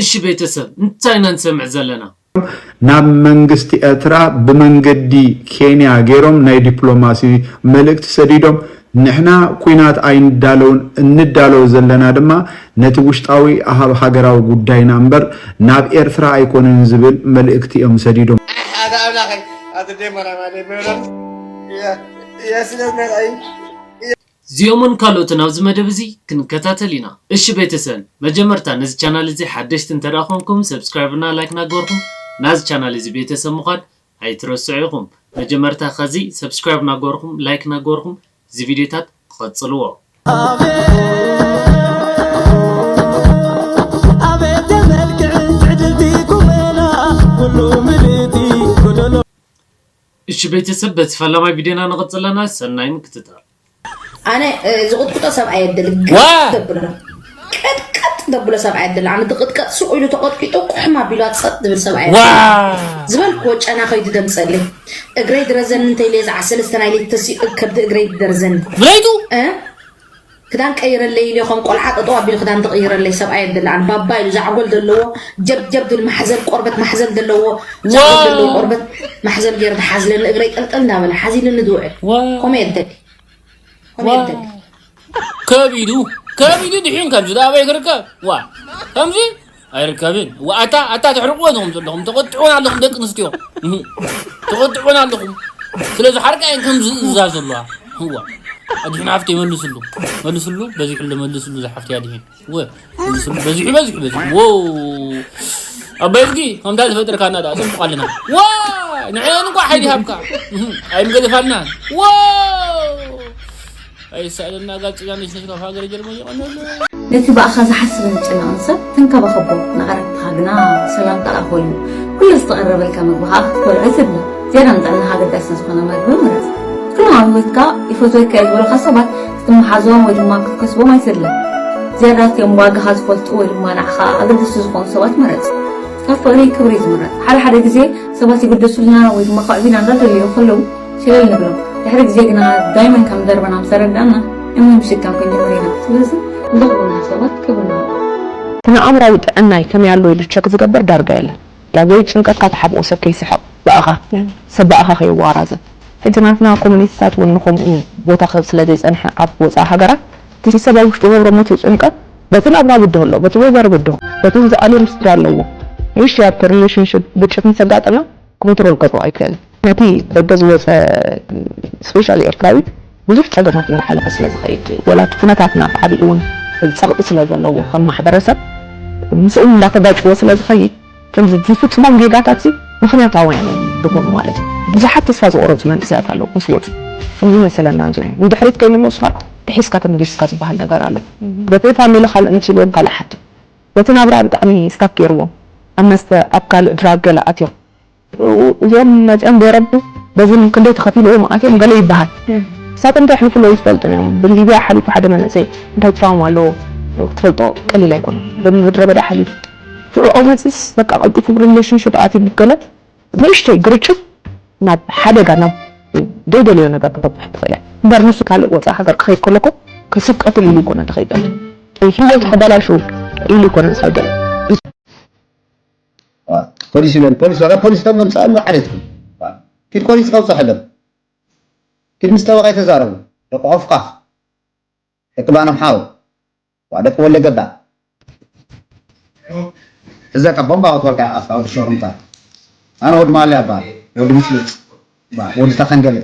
እሺ ቤተሰብ፣ እንታይ ኢና ንሰምዕ ዘለና? ናብ መንግስቲ ኤርትራ ብመንገዲ ኬንያ ገይሮም ናይ ዲፕሎማሲ መልእክቲ ሰዲዶም። ንሕና ኲናት ኣይንዳለውን፣ እንዳለው ዘለና ድማ ነቲ ውሽጣዊ ኣሃብ ሃገራዊ ጉዳይና እምበር ናብ ኤርትራ ኣይኮነን ዝብል መልእክቲ እዮም ሰዲዶም። ኣታ ኣምላኸይ፣ ኣቲ ደይ መራማ ደይ መራማ። ያ- ያስለት ናይ እዚኦምን ካልኦትን ኣብዚ መደብ እዚ ክንከታተል ኢና። እሺ ቤተሰብ፣ መጀመርታ ነዚ ቻናል እዚ ሓደሽቲ እንተደኣ ኮንኩም ሰብስክራይብ እና ላይክ ናገርኩም ናዚ ቻናል እዚ ቤተሰብ ምዃን ኣይትረስዑ ኢኹም። መጀመርታ ከዚ ሰብስክራይብ ናገርኩም ላይክ ናገርኩም እዚ ቪድዮታት ክቐጽልዎ። እሺ ቤተሰብ፣ በቲ ፈላማይ ቪድዮና ንቐጽለና። ሰናይ ምክትታል። ኣነ ዝቕጥቅጦ ሰብኣይ የድል ዋ ደብሎ ቅጥቀጥ ደብሎ ሰብኣይ የድል ኣነ ዝቕጥቀጥ ሱቕ ኢሉ ተቐጥቂጡ ቁሕም ኣቢሉ ጸጥ ዝብል ሰብኣይ ዋ ዝበልክዎ ጨና ከይዱ ደምፀለይ እግረይ ድረዘኒ እንተኢለ ዝዓ ሰለስተ ናይ ሌት ተሲኡ ከብዲ እግረይ ድደርዘኒ ብለይቱ ክዳን ቀይረለይ ኢለ ከም ቆልዓ ጠጠው ኣቢሉ ክዳን ተቐይረለይ ሰብኣይ የድል ኣነ ባባ ኢሉ ዛዕጎል ዘለዎ ጀብጀብ ድብል ማሕዘል ቆርበት ማሕዘል ዘለዎ ዛዕጎል ዘለዎ ቆርበት ማሕዘል ገይሩ ዝሓዝለኒ እግረይ ጠልጠል እንዳበለ ሓዚልኒ ዝውዕል ከምኡ የደሊ ከቢዱ ከቢዱ ድሒን ከምዚ ዳ ኣበይ ክርከብ ዋ ከምዚ ኣይርከብን ዋ ኣታ ኣታ ተሕርቅዎ ኢኹም ዘለኹም ተቆጥዑን ኣለኹም ደቂ ኣንስትዮ እህ፣ ተቆጥዑን ኣለኹም ስለዚ ሓርቃ እየን ከም ዝእዛዝ ዘለዋ ዋ ኣድሕን ሃፍተይ መልስሉ መልስሉ በዚሕሉ መልስሉ ዝሓፍተይ ኣድሕን ወ መልስሉ በዚሑ በዚሑ በዚሑ ዎ ኣባይ እዝጊ ከምታ ዝፈጠርካና ዳ ጽቡቅ ኣለና ዋ ንዕን እንኳ ሓይሊ ሃብካ እህ፣ ኣይምገደፋልና ዋ ኣይሳእለና ጋር ጭጋነሽ ነሽ ካብ ሃገር ጀርመን ይቐንል ነቲ ብኣኻ ዝሓስብን ዝጭነቕን ሰብ ተንከባኸቦ፣ ንቐረብትኻ ግና ሰላም ተኣኾ እዩ። ኩሉ ዝተቐረበልካ መግቢ ኸኣ ክትበልዖ ኣይትድለ። ዝያዳ ንጥዕናኻ ኣገዳሲ ዝኾነ መግቢ ምረጽ። ኩሎም ኣብ ህይወትካ ይፈትወካ እየ ዝበሉኻ ሰባት ክትመሓዞም ወይ ድማ ክትከስቦም ኣይትድለ። ዝያዳ እቲኦም ዋጋኻ ዝፈልጡ ወይ ድማ ንዓኻ ኣገደስቲ ዝኾኑ ሰባት ምረጽ። ካብ ፍቕሪ ክብሪ እዩ ዝምረጽ። ሓደ ሓደ ግዜ ሰባት ይግደሱልና ወይ ድማ ከዕብዩና እንዳደለዩ ከለዉ ሸለል ንብሎም። ድሕሪ ግዜ ግና ዳይመን ከም ዘርበና ምስ ተረዳእና፣ እምኒ ምሽካም ክንጅምር ኢና። ስለዚ ንዘኽብሩና ሰባት ክብሪ ንህቦም። ስነ-ኣእምሮኣዊ ጥዕናይ ከመይ ኣሎ ኢሉ ቸክ ዝገብር ዳርጋ የለን። ዳግይ ጭንቀትካ ትሓብኦ ሰብ ከይስሕቕ ብኣኻ፣ ሰብ ብኣኻ ከየዋራዘ። ሕጂ ናትና ኮሙኒቲታት እውን ንኸምኡ ቦታ ክህብ ስለ ዘይጸንሐ ኣብ ወጻኢ ሃገራት፣ እቲ ሰብ ኣብ ውሽጡ ገብሮ ሞት ጭንቀት በቲ ናብራ ብድሆ ኣሎ፣ በቲ ወይበር ብድሆ፣ በቲ ዝኣልዮ ምስጢር ኣለዎ። ንእሽተይ ኣብቲ ሪሌሽንሽፕ ግጭት ምስ ኣጋጠመ ኮንትሮል ከጥፍኦ ኣይክእልን። ነቲ ደገ ዝወፀ ስፔሻሊ ኤርትራዊ ብዙሕ ፀገማት እናሓለፈ ስለ ዝኸይድ ወላ እቲ ኩነታትና ዓብኡ እውን ፀቕጢ ስለ ዘለዎ ከም ማሕበረሰብ ምስኦም እንዳተጋጭዎ ስለ ዝኸይድ ከምዚ ዝፍፅሞም ጌጋታት ምክንያታውያን እዮም ዝኾኑ ማለት እዩ። ብዙሓት ተስፋ ዝቆረፁ መንእሰያት ኣለዉ ምስ ወፁ ከምዚ መሰለና ዙ ንድሕሪት ከይምለሱኻ ተሒዝካ ተመሊስካ ዝበሃል ነገር ኣሎ። በተይ ፋሚሊ ካልእ እንስልዎም ካልእ ሓቲ በቲ ናብራ ብጣዕሚ ስታክ ገይርዎም ኣብ መስተ ኣብ ካልእ ድራግ ገለ ኣትዮም እዚኦም መፅኦም ዘይረዱ በዚ ክንደይ ተኸፊልዎም ኣትዮም ገለ ይበሃል። ንሳቶም እንታይ ኣሕሊፉ ኣሎ ይፈልጡ እዮም። ብሊብያ ሓሊፉ ሓደ መንእሰይ እንታይ ትራውማ ኣለዎ ክትፈልጦ ቀሊል ኣይኮነን። ብምድረ በዳ ሓሊፉ ሽዑ መፅስ በቃ ቀልጢፉ ሪሌሽንሽፕ ኣትዩ ገለ ንእሽተይ ግርጭት ናብ ሓደጋ ናብ ዘይደለዮ ነገር ክተብሕ ትኽእል እያ። እምበር ንሱ ካልእ ወፃእ ሃገር ክኸይድ ከለኮ ክስቀትል ኢሉ ይኮነ ተኸይድ ህይወት ተበላሹ ኢሉ ይኮነ ዝኸይድ ፖሊስ ይለን ፖሊስ ዋላ ፖሊስ ተም መምፃእ ዓሌት ኪድ ፖሊስ ከውፅሐሎም ኪድ ምስ ጠበቃ ተዛረቡ ደቂ ኦፍቃፍ ደቂ ባኖም ሓው ዋ ደቂ ወለ ገባ እዛ ካብ ቦምባ ወትወልካ ኣፍካ ወዲ ሸሩምታ ኣነ ወዲ ማሊ ኣባ ወዲ ምስሉጥ ወዲ ተኸንገለ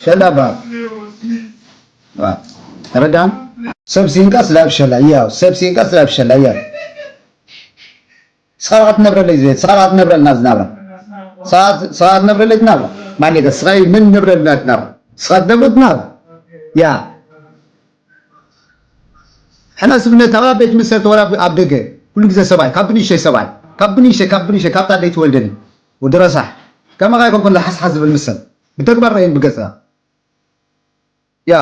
ሸላ ኣባ ተረዳን ሰብ ሲንቃ ስላብ ሸላ እያ ሰብ ሲንቃ ስላብ ሸላ እያ ስኻ ትነብረለይ ዝብል ስኻ ትነብረልና ዝናብራ ስኻ ትነብረለይ ዝናብራ ማሌ ስኻ ምን ንብረልና ዝናብራ ስኻ ትነብር ዝናብራ ያ ሕና ስብነት ኣብ ቤት ምሰት ወላ ኣብ ደገ ኩሉ ግዜ ሰብኣይ ካብ ብንሸይ ሰብኣይ ካብ ብንሸይ ካብ ብንሸይ ካብ ታደይ ትወልደኒ ወዲ ረሳሕ ከማኻ ይኮንኩን ለሓስሓስ ዝብል ምሰል ብተግባር ረይን ብገጽና ያ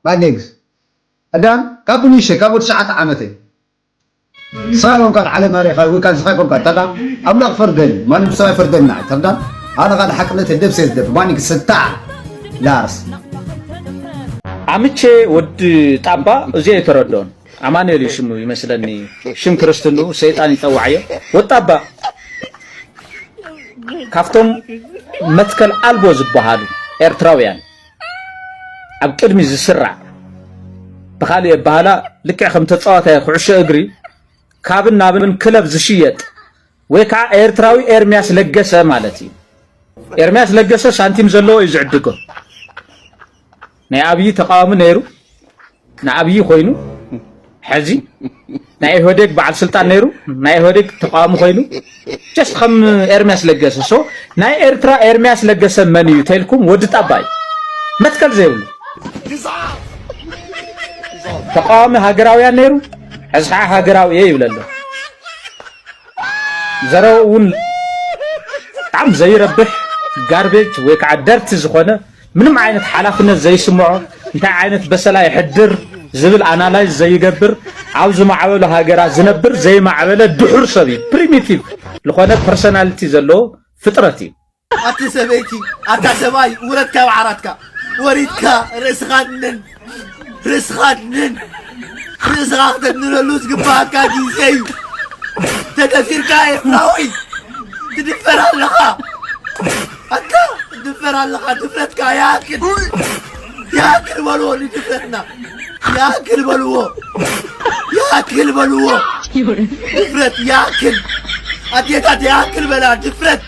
ማኔግስ ኣዳም ካብ ብንሸ ካብ ወዲ ሸዓተ ዓመተይ ንስኻ ኮንካ ዓለም ኣሬኻ ወይ ካን ንስኻ ኮንካ ተዳ ኣምላኽ ፈርደኒ ማንም ሰብ ኣይፈርደና ተዳ ኣነ ኻን ሓቅነት ደብሰ ዝደብ ማን ክስታ ላርስ ኣምቼ ወዲ ጣባ እዚ ኣይተረድኦን ኣማኑኤል እዩ ሽሙ ይመስለኒ፣ ሽም ክርስትንኡ ሰይጣን ይጸዋዕዮ። ወጣባ ካብቶም መትከል ኣልቦ ዝበሃሉ ኤርትራውያን ኣብ ቅድሚ ዝስራዕ ብኻልእ ኣበሃህላ ልክዕ ከም ተጻዋታይ ኩዕሾ እግሪ ካብን ናብን ክለብ ዝሽየጥ ወይ ከዓ ኤርትራዊ ኤርሚያስ ለገሰ ማለት እዩ። ኤርሚያስ ለገሰ ሳንቲም ዘለዎ እዩ ዝዕድጎ። ናይ ኣብዪ ተቃዋሚ ነይሩ፣ ንኣብዪ ኮይኑ ሕዚ ናይ ኢህወዴግ በዓል ስልጣን ነይሩ፣ ናይ ኢህወዴግ ተቃዋሚ ኮይኑ just ከም ኤርሚያስ ለገሰ። So ናይ ኤርትራ ኤርሚያስ ለገሰ መን እዩ ተልኩም ወዲ ጣባ እዩ። መትከል ዘይብሉ ተቃዋሚ ሃገራውያን ነይሩ፣ ሕዚ ከዓ ሃገራዊ እየ ይብለሉ። ዘረው እውን ብጣዕሚ ዘይረብሕ ጋርቤጅ ወይ ከዓ ደርቲ ዝኾነ ምንም ዓይነት ሓላፍነት ዘይስምዖ እንታይ ዓይነት በሰላ ይሕድር ዝብል ኣናላይዝ ዘይገብር ኣብ ዝማዕበሉ ሃገራት ዝነብር ዘይማዕበለ ድሑር ሰብ እዩ። ፕሪሚቲቭ ዝኾነ ፐርሶናሊቲ ዘለዎ ፍጥረት እዩ። ኣቲ ሰበይቲ ኣታ ሰብኣይ ውረድ ካብ ዓራትካ ወሪድካ ርእስኻ ንን ርእስኻ ንን ርእስኻ ክተድንነሉ ዝግባኣካ ግዜ እዩ። ተደፊርካ ኤርትራዊ ትድፈር ኣለኻ። ኣታ ትድፈር ኣለኻ። ድፍረትካ ይኣክል ይኣክል በልዎ ንድፍረትና ይኣክል በልዎ ይኣክል በልዎ ድፍረት ይኣክል ኣዴታት ይኣክል በላ ድፍረት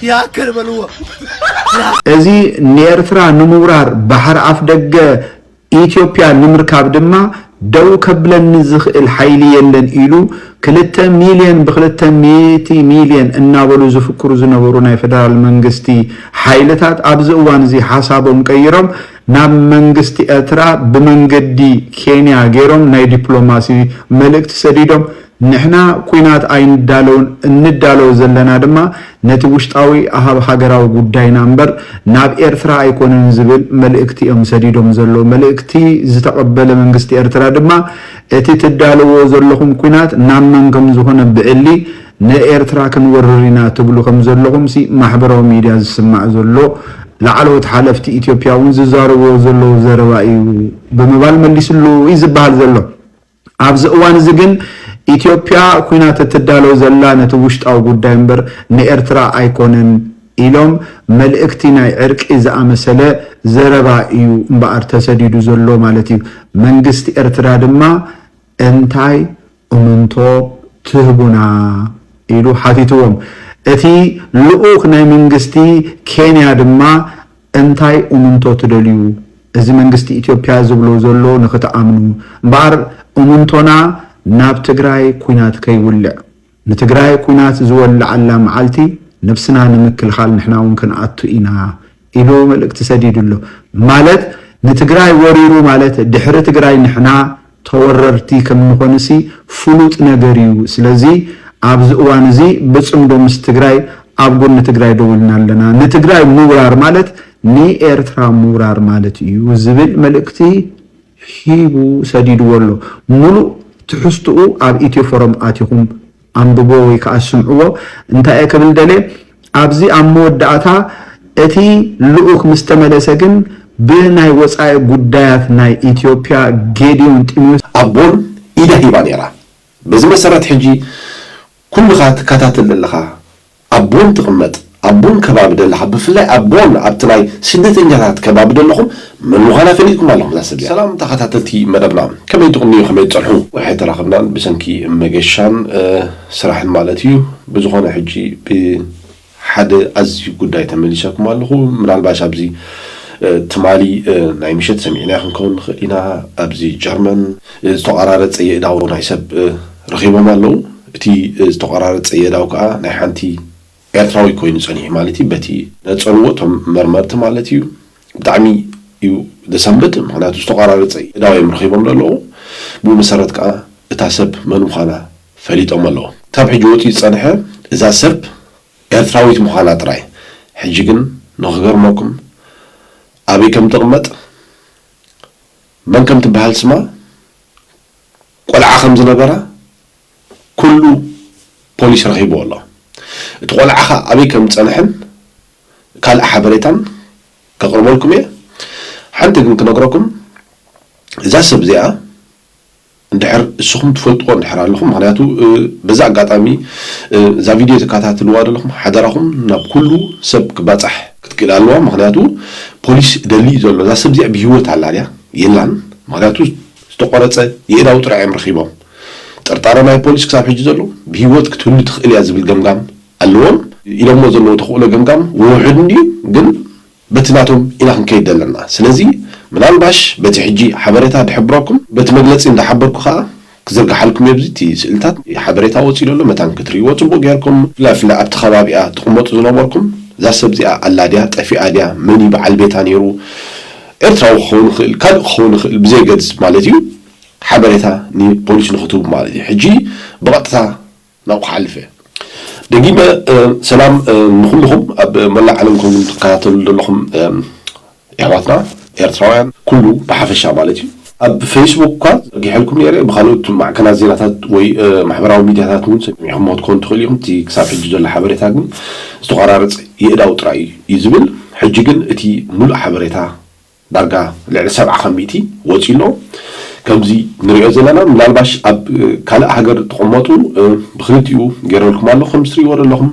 ይኣክል በልዎ። እዚ ንኤርትራ ንምውራር ባሕሪ ኣፍ ደገ ኢትዮጵያ ንምርካብ ድማ ደው ከብለኒ ዝኽእል ሓይሊ የለን ኢሉ ክልተ ሚልዮን ብክልተ ሚእቲ ሚልዮን እናበሉ ዝፍክሩ ዝነበሩ ናይ ፈደራል መንግስቲ ሓይልታት ኣብዚ እዋን እዚ ሓሳቦም ቀይሮም ናብ መንግስቲ ኤርትራ ብመንገዲ ኬንያ ገይሮም ናይ ዲፕሎማሲ መልእክቲ ሰዲዶም። ንሕና ኲናት ኣይንዳለውን፣ እንዳሎ ዘለና ድማ ነቲ ውሽጣዊ ኣሃብ ሃገራዊ ጉዳይና እምበር ናብ ኤርትራ ኣይኮነን ዝብል መልእክቲ እዮም ሰዲዶም ዘለዉ። መልእክቲ ዝተቐበለ መንግስቲ ኤርትራ ድማ እቲ ትዳለዎ ዘለኹም ኲናት ናብ መን ከም ዝኾነ ብዕሊ ንኤርትራ ክንወርር ኢና ትብሉ ከም ዘለኹም ሲ ማሕበራዊ ሚድያ ዝስማዕ ዘሎ ላዕለዎት ሓለፍቲ ኢትዮጵያ እውን ዝዛረብዎ ዘለዉ ዘረባ እዩ ብምባል መሊስሉ እዩ ዝበሃል ዘሎ። ኣብዚ እዋን እዚ ግን ኢትዮጵያ ኲናት እትዳሎ ዘላ ነቲ ውሽጣዊ ጉዳይ እምበር ንኤርትራ ኣይኮነን ኢሎም መልእክቲ ናይ ዕርቂ ዝኣመሰለ ዘረባ እዩ እምበኣር ተሰዲዱ ዘሎ ማለት እዩ። መንግስቲ ኤርትራ ድማ እንታይ እምንቶ ትህቡና ኢሉ ሓቲትዎም። እቲ ልኡኽ ናይ መንግስቲ ኬንያ ድማ እንታይ እምንቶ ትደልዩ? እዚ መንግስቲ ኢትዮጵያ ዝብሎ ዘሎ ንኽትኣምኑ እምበኣር እምንቶና ናብ ትግራይ ኲናት ከይውልዕ ንትግራይ ኲናት ዝወልዓላ መዓልቲ ነብስና ንምክልኻል ንሕና እውን ክንኣቱ ኢና ኢሉ መልእክቲ ሰዲዱ ኣሎ። ማለት ንትግራይ ወሪሩ ማለት ድሕሪ ትግራይ ንሕና ተወረርቲ ከም ንኾንሲ ፍሉጥ ነገር እዩ። ስለዚ ኣብዚ እዋን እዚ ብፅምዶ ምስ ትግራይ ኣብ ጎኒ ትግራይ ደው ኢልና ኣለና። ንትግራይ ምውራር ማለት ንኤርትራ ምውራር ማለት እዩ ዝብል መልእክቲ ሂቡ ሰዲድዎ ኣሎ። ሙሉእ ትሕዝትኡ ኣብ ኢትዮ ፎረም ኣቲኹም ኣንብቦ ወይ ከዓ ስምዕዎ። እንታይ እየ ክብል ደልየ ኣብዚ ኣብ መወዳእታ እቲ ልኡኽ ምስ ተመለሰ ግን ብናይ ወፃኢ ጉዳያት ናይ ኢትዮጵያ ጌዲዮን ጢሞቴዎስ ኣብ ቦን ኢዳ ሂባ ነይራ። በዚ መሰረት ሕጂ ኩልኻ ትከታተል ዘለኻ ኣብ ቦን ትቕመጥ ኣብ ቦን ከባቢ ደለኻ ብፍላይ ኣብ ቦን ኣብቲ ናይ ስደተኛታት ከባቢ ደለኹም መን ምዃና ፈሊጥኩም ኣለኹም እዛ ሰብ እዚኣ። ሰላም ተኸታተልቲ መደብና ከመይ ትቕንዩ ከመይ ትጸንሑ? ወርሒ ተራኸብናን ብሰንኪ መገሻን ስራሕን ማለት እዩ። ብዝኾነ ሕጂ ብ ሓደ ኣዝዩ ጉዳይ ተመሊሰኩም ኣለኹ። ምናልባሽ ኣብዚ ትማሊ ናይ ምሸት ሰሚዕናዮ ክንከውን ንኽእል ኢና። ኣብዚ ጀርመን ዝተቋራረፀ የእዳው ናይ ሰብ ረኺቦም ኣለዉ። እቲ ዝተቋራረፀ የእዳው ከዓ ናይ ሓንቲ ኤርትራዊት ኮይኑ ፀኒሑ ማለት እዩ። በቲ ነፀልዎ እቶም መርመርቲ ማለት እዩ። ብጣዕሚ እዩ ዘሰንብድ። ምክንያቱ ዝተቋራረፀ የእዳው እዮም ረኺቦም ዘለዉ። ብኡ መሰረት ከዓ እታ ሰብ መን ምዃና ፈሊጦም ኣለዉ። ካብ ሕጂ ወፂኡ ዝፀንሐ እዛ ሰብ ኤርትራዊት ምዃና ጥራይ። ሕጂ ግን ንኽገርመኩም ኣበይ ከም ትቕመጥ መን ከም ትበሃል ስማ ቆልዓ ከም ዝነበራ ኩሉ ፖሊስ ረኺብዎ ኣሎ። እቲ ቆልዓ ኸኣ ኣበይ ከም ዝጸንሐን ካልእ ሓበሬታን ከቕርበልኩም እየ። ሓንቲ ግን ክነግረኩም እዛ ሰብ እዚኣ እንድሕር እስኹም ትፈልጥዎ እንድሕር ኣለኹም፣ ምክንያቱ በዛ ኣጋጣሚ እዛ ቪድዮ ተከታትልዋ ዘለኹም ሓደራኹም ናብ ኩሉ ሰብ ክባፃሕ ክትክእል ኣለዋ። ምክንያቱ ፖሊስ ደሊ እዩ ዘሎ፣ እዛ ሰብ እዚኣ ብሂወት ኣላ ድያ የላን። ምክንያቱ ዝተቆረፀ የእዳው ጥራይ እዮም ረኪቦም። ጥርጣረ ናይ ፖሊስ ክሳብ ሕጂ ዘሎ ብሂወት ክትህሉ ትኽእል እያ ዝብል ገምጋም ኣለዎም ኢሎሞ ዘለዉ። ተኽእሎ ገምጋም ውሑድ እንድዩ፣ ግን በቲ ናቶም ኢና ክንከይድ ዘለና። ስለዚ ምናልባሽ በቲ ሕጂ ሓበሬታ ድሕብረኩም፣ በቲ መግለፂ እንዳሓበርኩ ከዓ ክዝርግሓልኩም እየ። ኣብዚ እቲ ስእልታት ሓበሬታ ወፂኡ ዘሎ መታን ክትርእይዎ ፅቡቅ ጌርኩም። ብፍላይ ኣብቲ ከባቢኣ ትቕመጡ ዝነበርኩም እዛ ሰብ እዚኣ ኣላ ድያ ጠፊኣ ድያ፣ መን እዩ በዓል ቤታ ነይሩ፣ ኤርትራዊ ክኸውን ይኽእል ካልእ ክኸውን ይኽእል ብዘይገድስ ማለት እዩ፣ ሓበሬታ ንፖሊስ ንክትህቡ ማለት እዩ። ሕጂ ብቐጥታ ናብኡ ክሓልፍ እየ። ደጊመ ሰላም ንኩልኹም ኣብ መላእ ዓለም ኮንኩም ትከታተሉ ዘለኹም ኣሕዋትና ኤርትራውያን ኩሉ ብሓፈሻ ማለት እዩ። ኣብ ፌስቡክ እኳ ዘርጊሐልኩም ነይረ፣ ብካልኦት ማዕከናት ዜናታት ወይ ማሕበራዊ ሚድያታት እውን ሰሚዕኹምዎ ትኮኑ ትኽእሉ ኢኹም። እቲ ክሳብ ሕጂ ዘሎ ሓበሬታ ግን ዝተቆራረፀ የእዳው ጥራይ እዩ ዝብል። ሕጂ ግን እቲ ሙሉእ ሓበሬታ ዳርጋ ልዕሊ ሰብዓ ካብ ሚእቲ ወፂኡ ኣሎ። ከምዚ ንሪኦ ዘለና ምናልባሽ ኣብ ካልእ ሃገር ትቕመጡ ብክልቲኡ ገይረልኩም ኣሎ። ከም ትሪእዎ ዘለኹም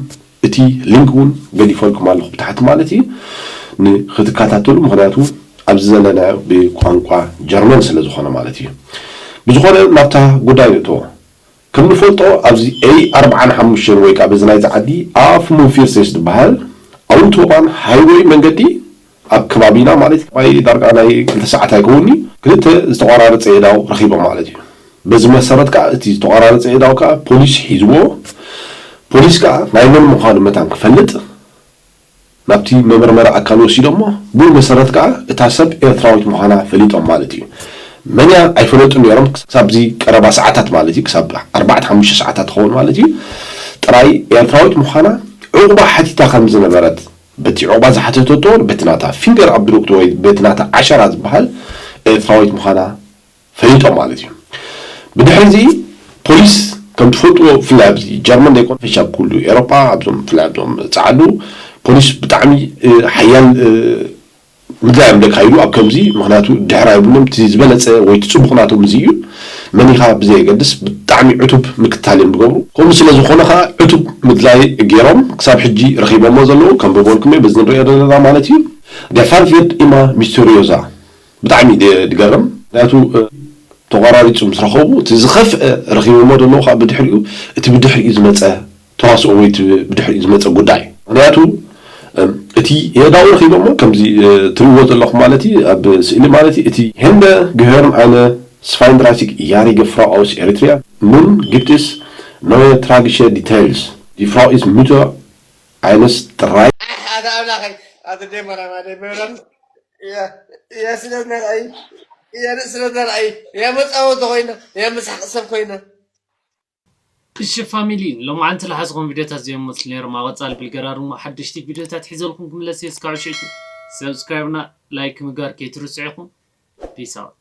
እቲ ሊንክ እውን ገዲፈልኩም ኣለኹ ብታሕቲ ማለት እዩ፣ ንክትከታተሉ። ምክንያቱ ኣብዚ ዘለናዮ ብቋንቋ ጀርመን ስለ ዝኾነ ማለት እዩ። ብዝኾነ ናብታ ጉዳይ ንእተዎ። ከም ንፈልጦ ኣብዚ ኤ ኣርብዓን ሓሙሽተን ወይ ከዓ በዚ ናይዚ ዓዲ ኣፍ ሙፊርሴስ ዝበሃል ኣውቶባን ሃይወይ መንገዲ ኣብ ከባቢና ማለት እዩ። ማይ ዳርጋ ናይ ክልተ ሰዓት ኣይከውንዩ ክልተ ዝተቋራረፀ የዳው ረኪቦም ማለት እዩ። በዚ መሰረት ከዓ እቲ ዝተቋራረፀ የዳው ከዓ ፖሊስ ሒዝዎ። ፖሊስ ከዓ ናይ መን ምዃኑ መታን ክፈልጥ ናብቲ መመርመሪ ኣካል ወሲዶሞ። ብኡ መሰረት ከዓ እታ ሰብ ኤርትራዊት ምዃና ፈሊጦም ማለት እዩ። መን እያ ኣይፈለጡ ነይሮም ክሳብ እዚ ቀረባ ሰዓታት ማለት እዩ፣ ክሳብ ኣርባዕተ ሓሙሽተ ሰዓታት ትኸውን ማለት እዩ። ጥራይ ኤርትራዊት ምዃና ዕቑባ ሓቲታ ከም ዝነበረት በቲ ዕቑባ ዝሓተተቶ በቲ ናታ ፊንገር ኣብድሩክት ወይ በቲ ናታ ዓሸራ ዝበሃል ኤርትራዊት ምዃና ፈሊጦም ማለት እዩ። ብድሕሪ እዚ ፖሊስ ከም ትፈልጥዎ ብፍላይ ኣብዚ ጀርመን ዘይኮነ ፈሻ ኩሉ ኤሮጳ ኣብዞም ብፍላይ ኣብዞም ጸዓዱ ፖሊስ ብጣዕሚ ሓያል ምድላይ እዮም ዘካይዱ ኣብ ከምዚ። ምክንያቱ ድሕር ኣይብሎም እቲ ዝበለጸ ወይ እቲ ጽቡቕ ናቶም እዚ እዩ። መን ኢኻ ብዘየገድስ ብጣዕሚ ዕቱብ ምክትታል እዮም ዝገብሩ። ከምኡ ስለ ዝኾነ ከዓ ዕቱብ ምድላይ ገይሮም ክሳብ ሕጂ ረኺቦሞ ዘለዉ ከም በበልኩም በዚ ንሪኦ ዘለና ማለት እዩ። Der Fall wird immer mysteriöser። ብጣዕሚ ድገርም ምክንያቱ ተቆራሪፁ ምስ ረኸቡ እቲ ዝኸፍአ ረኺቦሞ ዘለዉ ከዓ ብድሕሪኡ እቲ ብድሕሪኡ ዝመፀ ተዋስኦ ወይ እቲ ብድሕሪኡ ዝመፀ ጉዳይ ምክንያቱ እቲ የዳኡ ረኺቦሞ ከምዚ ትሪእዎ ዘለኹም ማለት እዩ ኣብ ስእሊ ማለት እዩ እቲ Hände gehören eine zweiunddreißig jährige Frau aus Eritrea. Nun gibt es neue tragische Details. Die Frau ist Mutter eines drei ኣታ ኣምላኸይ ኣቲ ደመራና ደመራን የስለትና ርኣይ የርእስለትና ርኣይ የመፃወቲ ኮይና የመሳቅ ሰብ ኮይና። እሺ ፋሚሊ፣ ሎማዓንቲ ዝሓዝኹም ቪድዮታት እዚኦም መስሉ ነይሮም። ኣብ ቀፃሊ ብልገራርሞ ሓደሽቲ ቪድዮታት ሒዘልኩም ክምለስ እየ። እስካብ ሽዑ ሰብስክራይብና ላይክ ምግባር ከይትርስዑ ኢኹም። ፒስ ኣውት።